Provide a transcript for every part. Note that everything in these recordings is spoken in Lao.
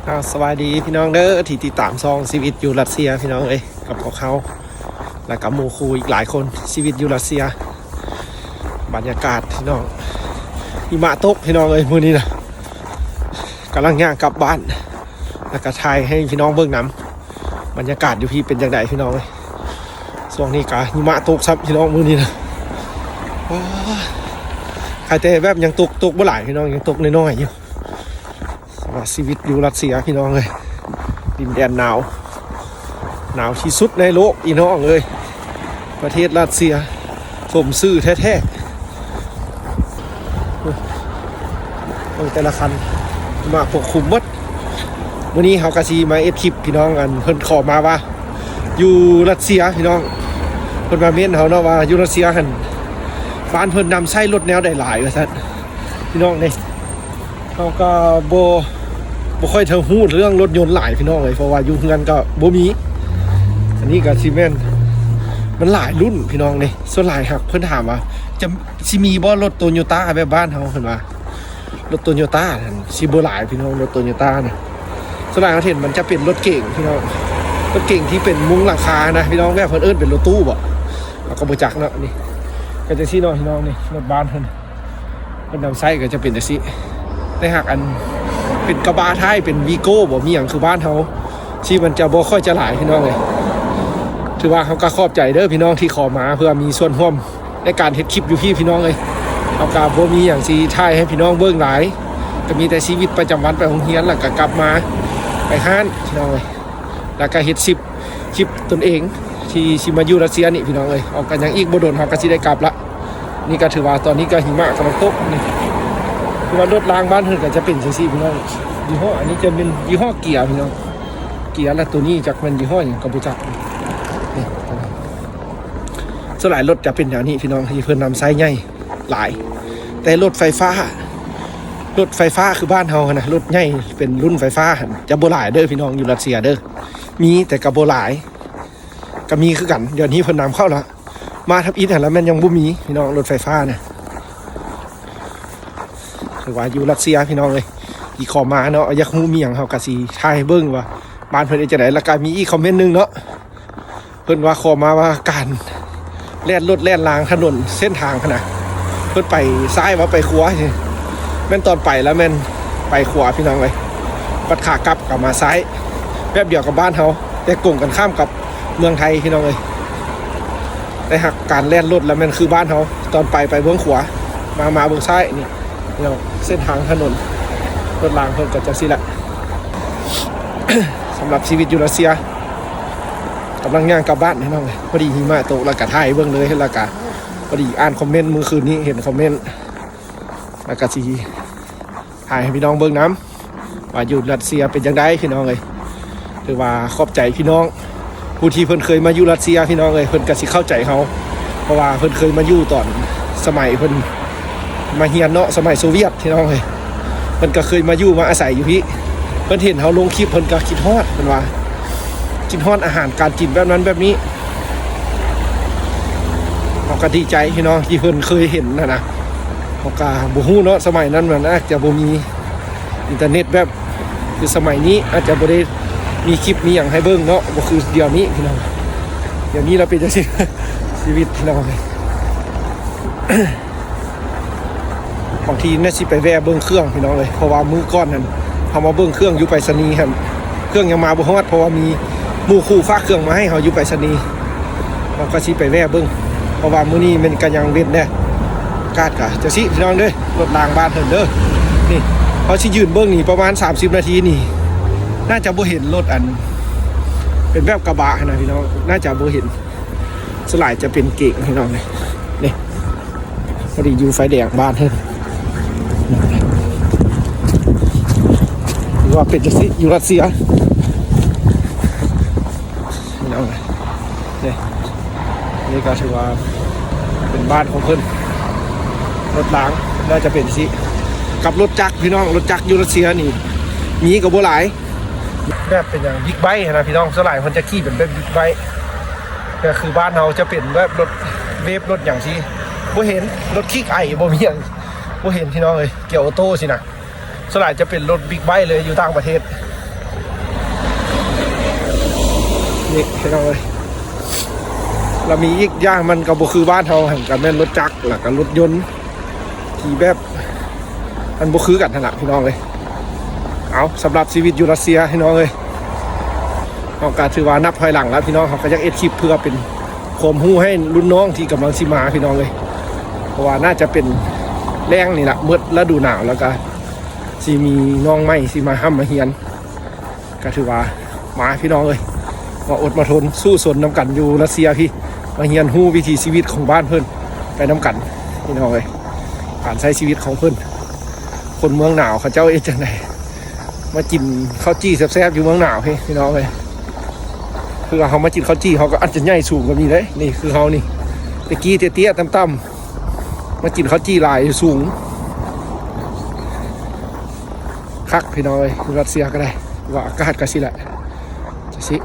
ອ່າ ສະບາຍດີພີ່ນ້ອງເດີ ທີ່ຕິດຕາມຊ່ອງຊີວິດຢູ່ຣັດເຊຍ ພີ່ນ້ອງເອີຍ ກັບພວກເຮົາ ແລະກະໝູ່ຄູ່ອີກຫຼາຍຄົນ ຊີວິດຢູ່ຣັດເຊຍ. ບັນຍາກາດພີ່ນ້ອງ ຫິມະຕົກພີ່ນ້ອງເອີຍ ມື້ນີ້ນະ ກຳລັງຍ່າງກັບບ້ານ ແລະກະຖ່າຍໃຫ້ພີ່ນ້ອງເບິ່ງນຳ ບັນຍາກາດຢູ່ພີ້ເປັນຈັ່ງໃດພີ່ນ້ອງເອີຍ. ຊ່ວງນີ້ກະຫິມະຕົກຊ້ຳພີ່ນ້ອງ ມື້ນີ້ນະ ໂອ້ຍ ໃຄແຕ່ແບບຍັງຕົກ ຕົກບໍ່ຫຼາຍພີ່ນ້ອງ ຍັງຕົກນ້ອຍໆຢູ່. ວ່າຊີວິດຢູ່ຣັດເຊຍພີ່ນ້ອງເອີຍ ດິນແດນໜາວ ໜາວທີ່ສຸດໃນໂລກພີ່ນ້ອງເອີຍ ປະເທດຣັດເຊຍ ສົມຊື່ແທ້ໆ. ເບິ່ງແຕ່ລະຄັນ ຫິມະປົກຄຸມໝົດ. ມື້ນີ້ເຮົາກະຊິມາເຮັດຄລິບພີ່ນ້ອງ ອັນເພິ່ນຂໍມາວ່າ ຢູ່ຣັດເຊຍພີ່ນ້ອງ ເພິ່ນມາເມັ້ນເຮົາເນາະວ່າ ຢູ່ຣັດເຊຍຫັ້ນ ບ້ານເພິ່ນນຳໃຊ້ລົດແນວໃດຫຼາຍວ່າຊັ້ນ ພີ່ນ້ອງເດ້. ເຮົາກໍບໍ່ ບໍ່ຄ່ອຍເຖິງຮູ້ເລື່ອງລົດຍົນຫຼາຍພີ່ນ້ອງເອີຍ ເພາະວ່າຢູ່ເຮືອນກໍບໍ່ມີ. ອັນນີ້ກໍຊິແມ່ນ ມັນຫຼາຍລຸ້ນພີ່ນ້ອງເດ້. ສ່ວນຫຼາຍຫາກເພິ່ນຖາມວ່າ ຈະ ຊິມີບໍ່ລົດໂຕໂຍຕ້າແບບບ້ານເຮົາ ເພິ່ນວ່າ ລົດໂຕໂຍຕ້າຫັ້ນຊິບໍ່ຫຼາຍພີ່ນ້ອງ ລົດໂຕໂຍຕ້ານະ. ສ່ວນຫຼາຍເຮົາເຫັນມັນຈະເປັນລົດເກັງພີ່ນ້ອງ ລົດເກັງທີ່ເປັນມຸງຫຼັງຄານະພີ່ນ້ອງ ແບບເພິ່ນເອີ້ນເປັນລົດຕູ້ບໍ ເຮົາກໍບໍ່ຈັກເນາະ. ນີ້ກໍຈັ່ງຊີ້ເນາະພີ່ນ້ອງ ນີ້ລົດບ້ານເພິ່ນ ເພິ່ນນຳໃຊ້ກໍຈະເປັນຈັ່ງຊີ້. ແຕ່ຫາກອັນເປັນກະບະທ້າຍເປັນວີໂກ້ບໍ ມີຫຍັງຄືບ້ານເຮົາ ທີ່ມັນຈະບໍ່ຄ່ອຍຈະຫຼາຍພີ່ນ້ອງເອີຍ. ຖືວ່າເຮົາກໍຂອບໃຈເດີພີ່ນ້ອງທີ່ເຂົ້າມາ ເພື່ອມີສ່ວນຮ່ວມໃນການເຮັດຄລິບຢູ່ພີ້ພີ່ນ້ອງເອີຍ. ເຮົາກໍບໍ່ມີຫຍັງຊິຖ່າຍໃຫ້ພີ່ນ້ອງເບິ່ງຫຼາຍ ກໍມີແຕ່ຊີວິດປະຈຳວັນ ໄປໂຮງຮຽນ ແລ້ວກໍກັບມາ ໄປຮ້ານພີ່ນ້ອງເອີຍ ແລ້ວກໍເຮັດຊິບ ຄລິບຕົນເອງທີ່ຊິມາຢູ່ຣັດເຊຍນີ້ພີ່ນ້ອງເອີຍ. ເຮົາກໍຍັງອີກບໍ່ດົນເຮົາກໍຊິໄດ້ກັບລະ. ນີ້ກໍຖືວ່າຕອນນີ້ກໍຫິມະກຳລັງຕົກນີ້ ຄືວ່າລົດລາງບ້ານເພິ່ນກໍຈະເປັນຈັ່ງຊີ້ພີ່ນ້ອງ. ຍີ່ຫໍ້ ອັນນີ້ຈະເປັນຍີ່ຫໍ້ເກຍພີ່ນ້ອງ ເກຍ ແລະໂຕນີ້ຈັກແມ່ນຍີ່ຫໍ້ຫຍັງກໍບໍ່ຈັກ. ນີ້ ສ່ວນຫຼາຍລົດຈະເປັນແນວນີ້ພີ່ນ້ອງ ທີ່ເພິ່ນນຳໃຊ້ໃຫຍ່ຫຼາຍ ແຕ່ລົດໄຟຟ້າ ລົດໄຟຟ້າຄືບ້ານເຮົາຫັ້ນນະ ລົດໃຫຍ່ເປັນລຸ້ນໄຟຟ້າຫັ້ນ ຈະບໍ່ຫຼາຍເດີພີ່ນ້ອງ ຢູ່ຣັດເຊຍເດີ. ມີແຕ່ກໍບໍ່ຫຼາຍ ກໍມີຄືກັນ ດຽວນີ້ເພິ່ນນຳເຂົ້າລະ ມາທຳອິດຫັ້ນລະແມ່ນຍັງບໍ່ມີພີ່ນ້ອງ ລົດໄຟຟ້ານະ. ຖືວ່າຢູ່ຣັດເຊຍພີ່ນ້ອງເອີຍ ອີກຂໍມາເນາະ ຢາກຮູ້ມີຫຍັງເຮົາກໍຊິຖ່າຍໃຫ້ເບິ່ງວ່າບ້ານເພິ່ນເຮັດຈັ່ງໃດ. ແລ້ວກໍມີອີກຄອມເມັນໜຶ່ງເນາະ ເພິ່ນວ່າຂໍມາວ່າການແລ່ນລົດແລ່ນລາງຖະໜົນເສັ້ນທາງຫັ້ນນະ ເພິ່ນໄປຊ້າຍວ່າໄປຂວາ ແມ່ນຕອນໄປລະແມ່ນໄປຂວາພີ່ນ້ອງເອີຍ ບັດຂາກັບກໍມາຊ້າຍ ແບບດຽວກັບບ້ານເຮົາ ແຕ່ກົງກັນຂ້າມກັບ ເມືອງໄທພີ່ນ້ອງເອີຍ. ແຕ່ຫາກການແລ່ນລົດລະແມ່ນຄືບ້ານເຮົາ ຕອນໄປ ໄປເບື້ອງຂວາ ມາ ມາເບື້ອງຊ້າຍນີ້ພີ່ນ້ອງ. ເສັ້ນທາງຖະໜົນລົດລາງເພິ່ນກໍຈັ່ງຊີ້ລະ. ສຳລັບຊີວິດຢູ່ຣັດເຊຍ ກຳລັງຍ່າງກັບບ້ານພີ່ນ້ອງເອີຍ. ພໍດີຫິມະຕົກ ແລ້ວກໍຖ່າຍເບິ່ງເລີຍ ແລ້ວກໍພໍດີອ່ານຄອມເມັນ ມື້ຄືນນີ້ເຫັນຄອມເມັນ ແລ້ວກໍຊິ ຖ່າຍໃຫ້ພີ່ນ້ອງເບິ່ງນຳ ວ່າຢູ່ຣັດເຊຍເປັນຈັ່ງໃດພີ່ນ້ອງເອີຍ. ຖືວ່າຂອບໃຈພີ່ນ້ອງຜູ້ທີ່ເພິ່ນເຄີຍມາຢູ່ຣັດເຊຍພີ່ນ້ອງເອີຍ ເພິ່ນກໍຊິເຂົ້າໃຈເຮົາ ເພາະວ່າເພິ່ນເຄີຍມາຢູ່ຕອນສະໄໝເພິ່ນມາຮຽນເນາະ ສະໄໝໂຊວຽດພີ່ນ້ອງເອີຍ. ເພິ່ນກໍເຄີຍມາຢູ່ມາອາໄສຢູ່ພີ້ ເພິ່ນເຫັນເຮົາລົງຄລິບ ເພິ່ນກໍຄິດຮອດ ເພິ່ນວ່າ ຄິດຮອດອາຫານການກິນແບບນັ້ນແບບນີ້. ເຮົາກໍດີໃຈພີ່ນ້ອງທີ່ເພິ່ນເຄີຍເຫັນຫັ້ນນະ ເຮົາກໍບໍ່ຮູ້ເນາະ ສະໄໝນັ້ນມັນອາດຈະບໍ່ມີອິນເຕີເນັດແບບຄືສະໄໝນີ້ ອາດຈະບໍ່ໄດ້ມີຄລິບມີຫຍັງໃຫ້ເບິ່ງເນາະ ບໍ່ຄືດຽວນີ້ພີ່ນ້ອງ. ດຽວນີ້ລະເປັນຈັ່ງຊີ້ ຊີວິດພີ່ນ້ອງ. ບາງທີແມ່ນຊິໄປແວ່ເບິ່ງເຄື່ອງພີ່ນ້ອງເອີຍ ເພາະວ່າມື້ກ່ອນນັ້ນເຮົາມາເບິ່ງເຄື່ອງຢູ່ໄປສະນີຫັ້ນ ເຄື່ອງຍັງມາບໍ່ຮອດ ເພາະວ່າມີໝູ່ຄູ່ຝາກເຄື່ອງມາໃຫ້ເຮົາຢູ່ໄປສະນີ ເຮົາກໍຊິໄປແວ່ເບິ່ງ ເພາະວ່າມື້ນີ້ມັນກໍຍັງເວັນແດ່. ອາກາດກໍຈັ່ງຊີ້ພີ່ນ້ອງເດີ ລົດລາງບ້ານເພິ່ນເດີ. ນີ້ ເຮົາຊິຢືນເບິ່ງນີ້ປະມານສາມສິບນາທີນີ້ ໜ້າຈະບໍ່ເຫັນລົດອັນເປັນແບບກະບະຫັ້ນນະພີ່ນ້ອງ ໜ້າຈະບໍ່ເຫັນ. ສ່ວນຫຼາຍຈະເປັນເກງພີ່ນ້ອງເອີຍ. ນີ້ ພໍດີຢູ່ໄຟແດງບ້ານເພິ່ນ ຖືວ່າເປັນຈັ່ງຊີ້ຢູ່ຣັດເຊຍພີ່ນ້ອງເອີຍ. ນີ້ ນີ້ກໍຖືວ່າເປັນບ້ານຂອງເພິ່ນ ລົດລາງໜ້າຈະເປັນຈັ່ງຊີ້ ກັບລົດຈັກພີ່ນ້ອງ. ລົດຈັກຢູ່ຣັດເຊຍນີ້ມີກໍບໍ່ຫຼາຍ ແບບເປັນຫຍັງ ບິກໄບຫັ້ນນະພີ່ນ້ອງ ສ່ວນຫຼາຍເພິ່ນຈະຂີ່ເປັນແບບບິກໄບ ແຕ່ຄືບ້ານເຮົາຈະເປັນແບບລົດເວບ ລົດຫຍັງຊີ້ ບໍ່ເຫັນ ລົດຄີກໄອ ບໍ່ມີຫຍັງ ບໍ່ເຫັນພີ່ນ້ອງເອີຍ ກຽວໂອໂຕ້ຊີ້ນະ. ສ່ວນຫຼາຍຈະເປັນລົດບິກໄບເລີຍ ຢູ່ຕ່າງປະເທດ ພີ່ນ້ອງເອີຍ. ແລ້ວມີອີກຢ່າງ ມັນກໍບໍ່ຄືບ້ານເຮົາຫັ້ນ ກໍແມ່ນລົດຈັກ ແລ້ວກໍລົດຍົນທີ່ແບບ ມັນບໍ່ຄືກັນຫັ້ນລະພີ່ນ້ອງເອີຍ. ເອົາ ສຳລັບຊີວິດຢູ່ຣັດເຊຍພີ່ນ້ອງເອີຍ ເຮົາກໍຖືວ່ານັບຖອຍຫຼັງແລ້ວພີ່ນ້ອງ. ເຮົາກໍຢາກເຮັດຄລິບເພື່ອເປັນຄວາມຮູ້ໃຫ້ລຸ້ນນ້ອງທີ່ກຳລັງຊິມາພີ່ນ້ອງເອີຍ ເພາະວ່າໜ້າຈະເປັນແລ້ງນີ້ລະ ໝົດລະດູໜາວ ແລ້ວກໍຊິມີນ້ອງໃໝ່ຊິມາຮ່ຳມາຮຽນ. ກໍຖືວ່າມາພີ່ນ້ອງເອີຍ ມາອົດມາທົນສູ້ຊົນນຳກັນຢູ່ຣັດເຊຍພີ້ ມາຮຽນຮູ້ວິຖີຊີວິດຂອງບ້ານເພິ່ນໄປນຳກັນພີ່ນ້ອງເອີຍ. ການໃຊ້ຊີວິດຂອງເພິ່ນ ຄົນເມືອງໜາວເຂົາເຈົ້າເຮັດຈັ່ງໃດ ມາກິນເຂົ້າຈີ່ແຊບໆຢູ່ເມືອງໜາວພີ້ພີ່ນ້ອງເອີຍ. ຄືເຮົາມາກິນເຂົ້າຈີ່ ເຮົາກໍອາດຈະໃຫຍ່ສູງກວ່ານີ້ເດ້. ນີ້ຄືເຮົານີ້ ແຕ່ກີ້ເຕ້ຍໆຕ່ຳໆ ມາກິນເຂົ້າຈີ່ຫຼາຍສູງ. ຄັກພີ່ນ້ອງເອີຍ ຢູ່ຣັດເຊຍກໍໄດ້ ວ່າອາກາດກໍຊີ້ແຫຼະ ຈະຊິ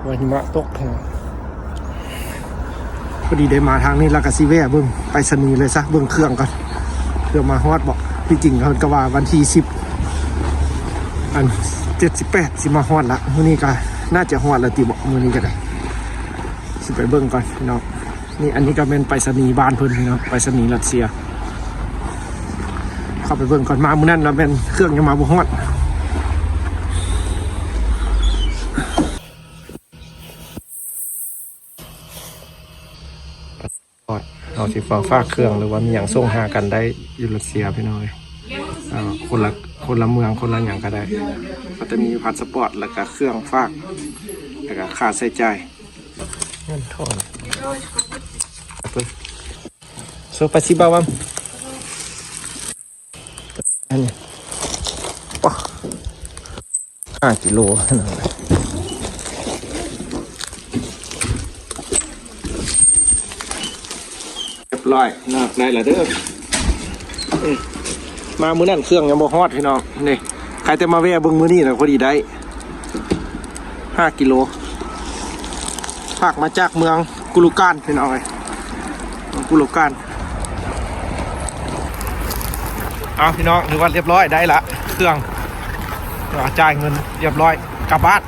ວ່າຫິມະຕົກ. ພໍດີໄດ້ມາທາງນີ້ ແລ້ວກໍຊິແວ່ເບິ່ງໄປສະນີເລີຍຊະ ເບິ່ງເຄື່ອງກ່ອນ ເພື່ອມາຮອດບໍ່. ທີ່ຈິງເພິ່ນກໍວ່າວັນທີສິບ ອັນ ເຈັດ ສິບແປດ ຊິມາຮອດລະ. ມື້ນີ້ກໍໜ້າຈະຮອດລະຕິເບາະ ມື້ນີ້ກໍໄດ້ ຊິໄປເບິ່ງກ່ອນພີ່ນ້ອງ. ນີ້ ອັນນີ້ກໍແມ່ນໄປສະນີບ້ານເພິ່ນພີ່ນ້ອງ ໄປສະນີຣັດເຊຍ. ເຂົ້າໄປເບິ່ງກ່ອນ ມາມື້ນັ້ນລະແມ່ນເຄື່ອງຍັງມາບໍ່ຮອດ. ເຮົາຊິຝາກເຄື່ອງ ຫຼືວ່າມີຫຍັງສົ່ງຫາກັນໄດ້ຢູ່ຣັດເຊຍພີ່ນ້ອງເອີຍ. ເອີ ຄົນລະ ຄົນລະເມືອງ ຄົນລະຫຍັງກໍໄດ້ ກໍຈະມີພາສປອດ ແລ້ວກໍເຄື່ອງຝາກ ແລ້ວກໍຄ່າໃຊ້ຈ່າຍ ເງິນທອນ. Спасибо вам. ອັນນີ້ ປະ ຫ້າກິໂລ ຮຽບຮ້ອຍເນາະ ໄດ້ລະເດີ. ມາມື້ນັ້ນເຄື່ອງຍັງບໍ່ຮອດພີ່ນ້ອງ ນີ້ ໃຄແຕ່ມາແວ່ເບິ່ງມື້ນີ້ລະ ພໍດີໄດ້ ຫ້າກິໂລ ຝາກມາຈາກເມືອງກຸລຸການພີ່ນ້ອງເອີຍ ເມືອງກຸລຸການ. ເອົາພີ່ນ້ອງ ຖືວ່າຮຽບຮ້ອຍ ໄດ້ລະເຄື່ອງ ຖືວ່າຈ່າຍເງິນຮຽບຮ້ອຍ ກັບບ້ານ.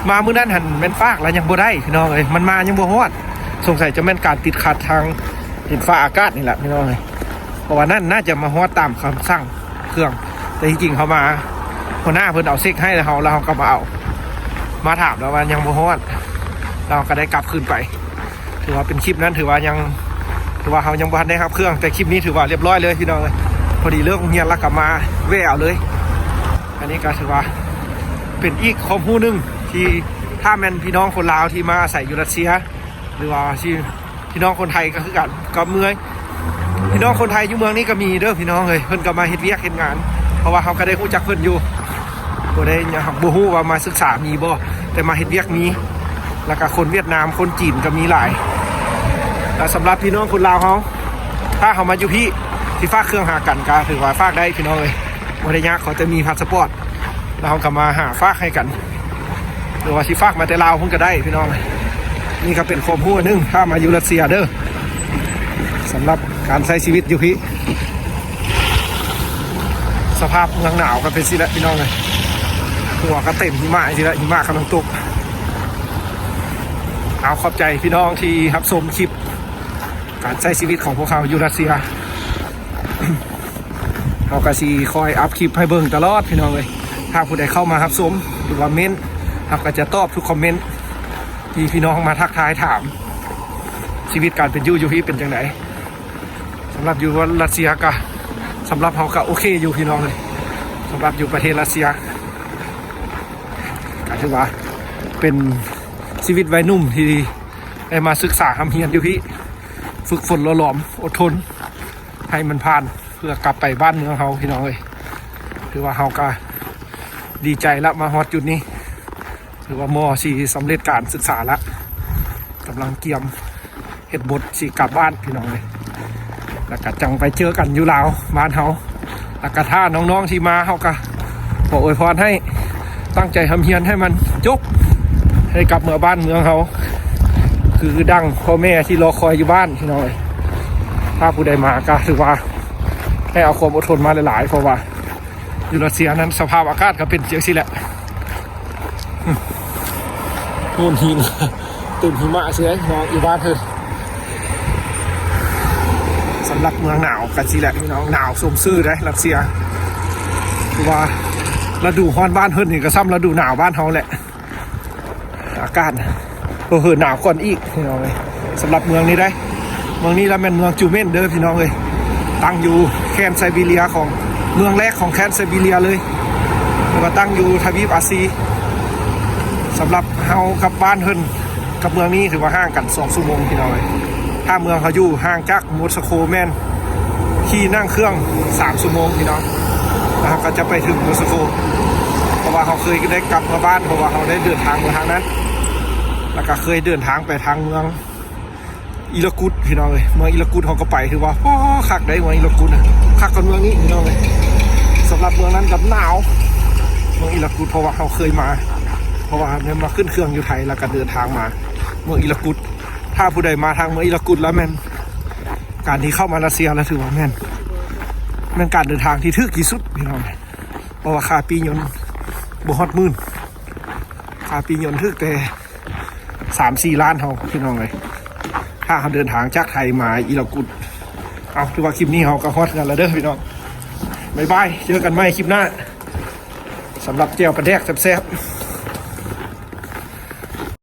ມາມື້ນັ້ນຫັ້ນແມ່ນຝາກແລ້ວຍັງບໍ່ໄດ້ພີ່ນ້ອງເອີຍ ມັນມາຍັງບໍ່ຮອດ. ສົງໄສຈະແມ່ນການຕິດຂັດທາງດິນຟ້າອາກາດນີ້ແຫຼະພີ່ນ້ອງເອີຍ ເພາະວ່ານັ້ນໜ້າຈະມາຮອດຕາມຄຳສັ່ງເຄື່ອງ ແຕ່ທີ່ຈິງເຮົາມາ ຫົວໜ້າເພິ່ນເອົາເຊັກໃຫ້ແລ້ວ ເຮົາ ແລ້ວເຮົາກໍມາເອົາ ມາຖາມແລ້ວວ່າຍັງບໍ່ຮອດ ແລ້ວເຮົາກໍໄດ້ກັບຄືນໄປ. ຖືວ່າເປັນຄລິບນັ້ນ ຖືວ່າຍັງ ຖືວ່າເຮົາຍັງບໍ່ທັນໄດ້ຮັບເຄື່ອງ ແຕ່ຄລິບນີ້ຖືວ່າຮຽບຮ້ອຍເລີຍພີ່ນ້ອງເອີຍ. ພໍດີເລີກໂຮງຮຽນແລ້ວກໍມາແວ່ເອົາເລີຍ. ອັນນີ້ກໍຖືວ່າເປັນອີກຄວາມຮູ້ໜຶ່ງທີ່ ຖ້າແມ່ນພີ່ນ້ອງຄົນລາວທີ່ມາອາໄສຢູ່ຣັດເຊຍ ຫຼືວ່າຊິ ພີ່ນ້ອງຄົນໄທກໍຄືກັນ ກໍເມື່ອຍ ພີ່ນ້ອງຄົນໄທຢູ່ເມືອງນີ້ກໍມີເດີພີ່ນ້ອງເອີຍ ເພິ່ນກໍມາເຮັດວຽກເຮັດງານ ເພາະວ່າເຮົາກໍໄດ້ຮູ້ຈັກເພິ່ນຢູ່ ບໍ່ໄດ້ ບໍ່ຮູ້ວ່າມາສຶກສາມີບໍ່ ແຕ່ມາເຮັດວຽກມີ ແລ້ວກໍຄົນຫວຽດນາມ ຄົນຈີນກໍມີຫຼາຍ. ແລ້ວສຳລັບພີ່ນ້ອງຄົນລາວເຮົາ ຖ້າເຮົາມາຢູ່ພີ້ ຊິຝາກເຄື່ອງຫາກັນ ກໍຖືວ່າຝາກໄດ້ພີ່ນ້ອງເອີຍ ບໍ່ໄດ້ຍາກ ຂໍແຕ່ມີພາສປອດ ແລ້ວເຮົາກໍມາຫາຝາກໃຫ້ກັນ ຫຼືວ່າຊິຝາກມາແຕ່ລາວພຸ້ນກໍໄດ້ພີ່ນ້ອງ. ນີ້ກໍເປັນຄວາມຮູ້ໜຶ່ງ ຖ້າມາຢູ່ຣັດເຊຍເດີ ສຳລັບການໃຊ້ຊີວິດຢູ່ພີ້. ສະພາບເມືອງໜາວກໍເປັນຊີ້ແຫຼະພີ່ນ້ອງເອີຍ ຫົວກໍເຕັມຫິມະຊີ້ແຫຼະ ຫິມະກຳລັງຕົກ. ເອົາ ຂອບໃຈພີ່ນ້ອງທີ່ຮັບຊົມຄລິບການໃຊ້ຊີວິດຂອງພວກເຮົາຢູ່ຣັດເຊຍ. ເຮົາກໍຊິຄອຍອັບຄລິບໃຫ້ເບິ່ງຕະຫຼອດພີ່ນ້ອງເອີຍ. ຖ້າຜູ້ໃດເຂົ້າມາຮັບຊົມ ຫຼືວ່າເມັ້ນ ເຮົາກໍຈະຕອບທຸກຄອມເມັນທີ່ພີ່ນ້ອງມາທັກທາຍຖາມ ຊີວິດການເປັນຢູ່ຢູ່ພີ້ເປັນຈັ່ງໃດ. ສຳລັບຢູ່ລັດເຊຍກະ ສຳລັບເຮົາກະໂອເຄຢູ່ພີ່ນ້ອງເອີຍ. ສຳລັບຢູ່ປະເທດລັດເຊຍ ກະຖືວ່າເປັນຊີວິດໄວໜຸ່ມທີ່ໄດ້ມາສຶກສາຮ່ຳຮຽນຢູ່ພີ້ ຝຶກຝົນຫຼໍ່ຫຼອມ ອົດທົນ ໃຫ້ມັນຜ່ານ ເພື່ອກັບໄປບ້ານເມືອງເຮົາພີ່ນ້ອງເອີຍ. ຖືວ່າເຮົາກະດີໃຈລະ ມາຮອດຈຸດນີ້ ຖືວ່າມໍ່ຊິສຳເລັດການສຶກສາລະ ກຳລັງກຽມເຮັດບົດຊິກັບບ້ານພີ່ນ້ອງເອີຍ. ລະກະຈັ່ງໄປເຈີກັນຢູ່ລາວ ບ້ານເຮົາ. ລະກະຖ້ານ້ອງໆທີ່ມາ ເຮົາກະຂໍອວຍພອນໃຫ້ຕັ້ງໃຈຮ່ຳຮຽນໃຫ້ມັນຈົບ ໃຫ້ກັບເມືອບ້ານເມືອງເຮົາ ຄືດັ່ງພໍ່ແມ່ທີ່ລໍຄອຍຢູ່ບ້ານພີ່ນ້ອງເອີຍ. ຖ້າຜູ້ໃດມາກະຖືວ່າໃຫ້ເອົາຄວາມອົດທົນມາຫຼາຍໆ ເພາະວ່າ ຢູ່ຣັດເຊຍນັ້ນສະພາບອາກາດກໍເປັນຈັ່ງຊີ້ແຫຼະ. ອືມ ໂນນຫີນ ເຕັມຫິມະເສຍເນາະ ຢູ່ບ້ານເພິ່ນ. ສຳລັບເມືອງໜາວກະຊິແຫຼະພີ່ນ້ອງ ໜາວສົມຊື່ເດ້ລັດເຊຍ ຄືວ່າລະດູຮ້ອນບ້ານເພິ່ນນີ້ກະຊ່ຳລະດູໜາວບ້ານເຮົາແຫຼະ. ອາກາດ ເອີ ໜາວກ່ອນອີກພີ່ນ້ອງເອີຍ. ສຳລັບເມືອງນີ້ໄດ໋ ເມືອງນີ້ລະແມ່ນເມືອງຈູເມັນເດີພີ່ນ້ອງເອີຍ ຕັ້ງຢູ່ແຄວ້ນໄຊບີເຣຍ ຂອງເມືອງແລກຂອງແຄວ້ນໄຊບີເຣຍເລີຍ ແລ້ວກໍຕັ້ງຢູ່ທະວີບອາຊີ. ສຳລັບເຮົາກັບບ້ານເພິ່ນ ກັບເມືອງນີ້ຖືວ່າຫ່າງກັນສອງຊົ່ວໂມງພີ່ນ້ອງເອີຍ. ຖ້າເມືອງເຮົາຢູ່ຫ່າງຈາກມົສໂກແມ່ນຂີ່ນັ່ງເຄື່ອງສາມຊົ່ວໂມງພີ່ນ້ອງ ແລ້ວເຮົາກໍຈະໄປເຖິງມົສໂກ ເພາະວ່າເຮົາເຄີຍໄດ້ກັບມາບ້ານ ເພາະວ່າເຮົາໄດ້ເດີນທາງມາທາງນັ້ນ ແລ້ວກໍເຄີຍເດີນທາງໄປທາງເມືອງອິລາກຸດພີ່ນ້ອງເອີຍ. ເມືອງອິລາກຸດເຮົາກໍໄປ ຖືວ່າ ໂອ້ ຄັກໄດ໋ ເມືອງອິລາກຸດນະ ຄັກກວ່າເມືອງນີ້ພີ່ນ້ອງເອີຍ. ສຳລັບເມືອງນັ້ນກໍໜາວ ເມືອງອິລາກຸດ ເພາະວ່າເຮົາເຄີຍມາ ເພາະວ່າແມ່ນມາຂຶ້ນເຄື່ອງຢູ່ໄທ ແລ້ວກໍເດີນທາງມາເມືອງອິລາກຸດ. ຖ້າຜູ້ໃດມາທາງເມືອງອິລາກຸດແລ້ວແມ່ນ ການທີ່ເຂົ້າມາລັດເຊຍແລ້ວຖືວ່າແມ່ນ ແມ່ນການເດີນທາງທີ່ຖືກທີ່ສຸດພີ່ນ້ອງ ເພາະວ່າຄ່າປີ້ຍົນບໍ່ຮອດໝື່ນ ຄ່າປີ້ຍົນຖືກແຕ່ສາມສີ່ລ້ານເຮົາພີ່ນ້ອງເອີຍ ຖ້າເຮົາເດີນທາງຈາກໄທມາອິລາກຸດ. ເອົາ ຖືວ່າຄລິບນີ້ເຮົາກໍຮອດເຮືອນແລ້ວເດີພີ່ນ້ອງ ບາຍບາຍ ເຈີກັນໃໝ່ຄລິບໜ້າ. ສຳລັບແຈ່ວປາແດກແຊບໆ